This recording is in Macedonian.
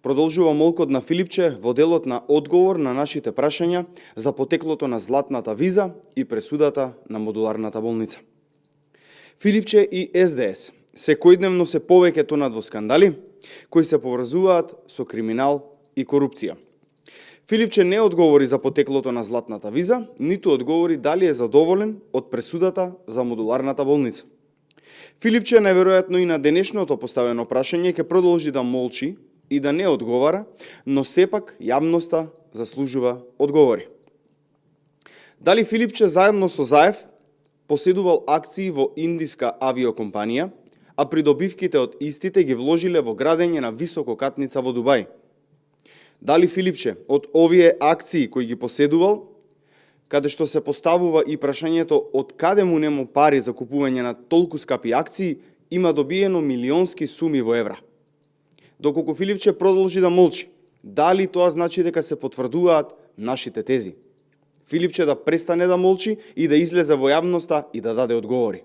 Продолжува молкот на Филипче во делот на одговор на нашите прашања за потеклото на златната виза и пресудата на модуларната болница. Филипче и СДС секојдневно се повеќе тонат во скандали кои се поврзуваат со криминал и корупција. Филипче не одговори за потеклото на златната виза, ниту одговори дали е задоволен од пресудата за модуларната болница. Филипче најверојатно и на денешното поставено прашање ќе продолжи да молчи и да не одговара, но сепак јавноста заслужува одговори. Дали Филипче заедно со Заев поседувал акции во индиска авиокомпанија, а придобивките од истите ги вложиле во градење на висококатница во Дубај? Дали Филипче од овие акции кои ги поседувал, каде што се поставува и прашањето од каде му нему пари за купување на толку скапи акции, има добиено милионски суми во евра? Доколку Филипче продолжи да молчи, дали тоа значи дека се потврдуваат нашите тези? Филипче да престане да молчи и да излезе во јавноста и да даде одговори.